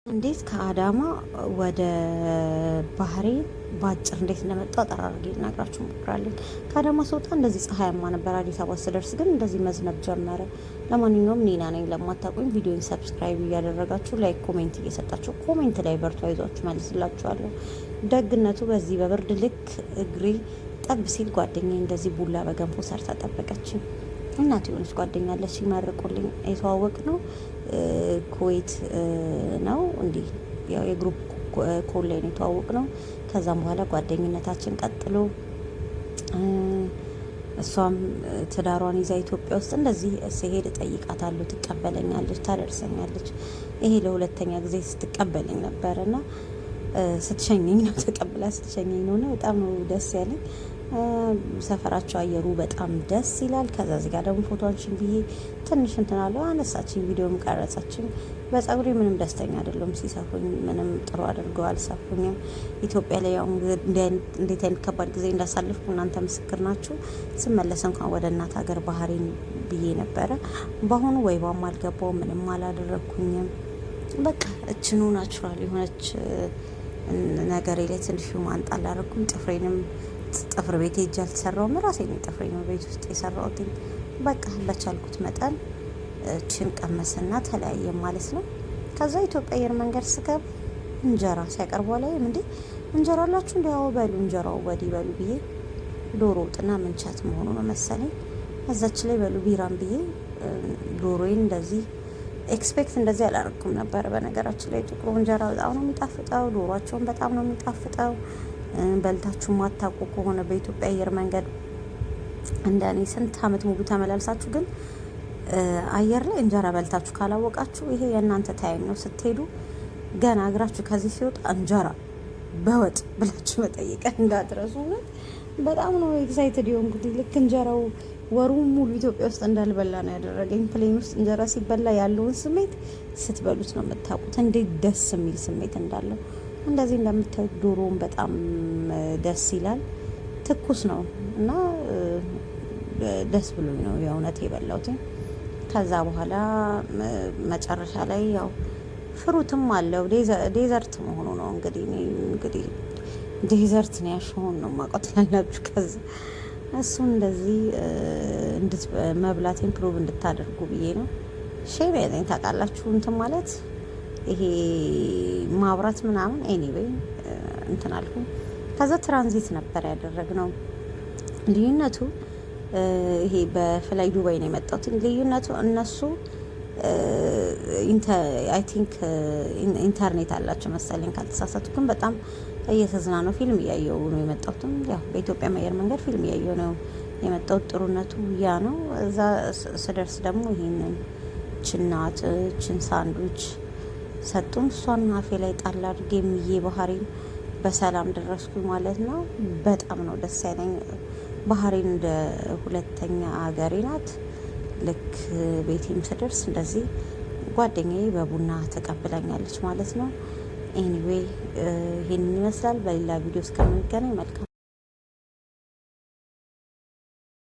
እንዴት ከአዳማ ወደ ባህሬን በአጭር እንዴት እንደመጣሁ አጠር አድርጌ ልነግራችሁ እሞክራለሁ። ከአዳማ ስወጣ እንደዚህ ፀሐያማ ነበር። አዲስ አበባ ስደርስ ግን እንደዚህ መዝነብ ጀመረ። ለማንኛውም ኒና ነኝ። ለማታውቁኝ ቪዲዮን subscribe እያደረጋችሁ፣ like፣ comment እየሰጣችሁ፣ comment ላይ በርቱ፣ አይዟችሁ መልስላችኋለሁ። ደግነቱ በዚህ በብርድ ልክ እግሬ ጠብ ሲል ጓደኛዬ እንደዚህ ቡላ በገንፎ ሰርታ ጠበቀችኝ። እናት የሆነች ጓደኛ አለች፣ ሲመርቁልኝ የተዋወቅነው ኩዌት ነው። እንዲህ ያው የ group call ላይ ነው የተዋወቅነው። ከዛም በኋላ ጓደኝነታችን ቀጥሎ እሷም ትዳሯን ይዛ ኢትዮጵያ ውስጥ እንደዚህ ስሄድ እጠይቃታለሁ፣ ትቀበለኛለች፣ ታደርሰኛለች። ይሄ ለሁለተኛ ጊዜ ስትቀበለኝ ነበረ እና ስትሸኘኝ ነው፣ ተቀብላ ስትሸኘኝ ነው እና በጣም ነው ደስ ያለኝ። ሰፈራቸው አየሩ በጣም ደስ ይላል። ከዛ እዚህ ጋር ደግሞ ፎቶ አንሺኝ ብዬ ትንሽ እንትን አለው፣ አነሳችኝ፣ ቪዲዮም ቀረጸችኝ። በጸጉሬ ምንም ደስተኛ አይደለሁም። ሲሰፉኝ ምንም ጥሩ አድርገው አልሰፉኝም። ኢትዮጵያ ላይ ያው እንዴት አይነት ከባድ ጊዜ እንዳሳለፍኩ እናንተ ምስክር ናችሁ። ስመለስ እንኳን ወደ እናት ሀገር ባህሬን ብዬ ነበረ። በአሁኑ ወይባም አልገባው፣ ምንም አላደረግኩኝም። በቃ እችኑ natural የሆነች ነገሬ ላይ ትንሽ ማንጣል አደረግኩኝ። ጥፍሬንም ጥፍር ቤት ሄጄ አልተሰራውም። ራሴ ነው ጥፍሬን ቤት ውስጥ የሰራሁት። በቃ በቻልኩት መጠን ችን ቀመስና ተለያየ ማለት ነው። ከዛ ኢትዮጵያ አየር መንገድ ስገባ እንጀራ ሲያቀርቡ ላይ እንዴ እንጀራ አላችሁ? እንዲ በሉ እንጀራው ወዲህ በሉ ብዬ ዶሮ ወጥና ምንቸት መሆኑ ነው መሰለኝ። እዛች ላይ በሉ ቢራም ብዬ ዶሮዬን እንደዚህ expect እንደዚህ አላደረኩም ነበር። በነገራችን ላይ ጥቁሩ እንጀራ በጣም ነው የሚጣፍጠው፣ ዶሯቸውን በጣም ነው የሚጣፍጠው። በልታችሁ ማታውቁ ከሆነ በኢትዮጵያ አየር መንገድ እንደ እኔ ስንት አመት ሙሉ ተመላልሳችሁ ግን አየር ላይ እንጀራ በልታችሁ ካላወቃችሁ ይሄ የእናንተ time ነው። ስትሄዱ ገና እግራችሁ ከዚህ ሲወጣ እንጀራ በወጥ ብላችሁ መጠየቅ እንዳትረሱ። እውነት በጣም ነው excited የሆንኩት። ልክ እንጀራው ወሩን ሙሉ ኢትዮጵያ ውስጥ እንዳልበላ ነው ያደረገኝ። Plane ውስጥ እንጀራ ሲበላ ያለውን ስሜት ስትበሉት ነው የምታውቁት፣ እንዴት ደስ የሚል ስሜት እንዳለው። እንደዚህ እንደምታዩት ዶሮውን በጣም ደስ ይላል። ትኩስ ነው እና ደስ ብሎኝ ነው የእውነት የበላሁት። ከዛ በኋላ መጨረሻ ላይ ያው fruit ም አለው፣ dessert መሆኑ ነው እንግዲህ dessert ነው ያሸሆን ነው የማውቀው ትላላችሁ። ከዛ እሱ እንደዚህ መብላቴን prove እንድታደርጉ ብዬ ነው። Shame ያዘኝ ታውቃላችሁ። እንትን ማለት ይሄ ማብራት ምናምን፣ anyway እንትን አልኩ። ከዛ ትራንዚት ነበር ያደረግነው። ልዩነቱ ይሄ በ Fly Dubai ነው የመጣሁት። ልዩነቱ እነሱ I think ኢንተርኔት አላቸው መሰለኝ ካልተሳሳቱ፣ ግን በጣም እየተዝናነው ፊልም እያየው ነው የመጣሁትም። ያው በኢትዮጵያ አየር መንገድ ፊልም እያየው ነው የመጣሁት። ጥሩነቱ ያ ነው። እዛ ስደርስ ደግሞ ይሄንን ችናት ችን ሳንዱች ሰጡን። እሷን አፌ ላይ ጣል አድርጌ የሚዬ ባህሬን በሰላም ደረስኩ ማለት ነው። በጣም ነው ደስ ያለኝ። ባህሬን እንደ ሁለተኛ ሀገሬ ናት። ልክ ቤቴም ስደርስ እንደዚህ ጓደኛዬ በቡና ተቀብላኛለች ማለት ነው። Anyway ይሄንን ይመስላል። በሌላ ቪዲዮ እስከምንገናኝ መልካም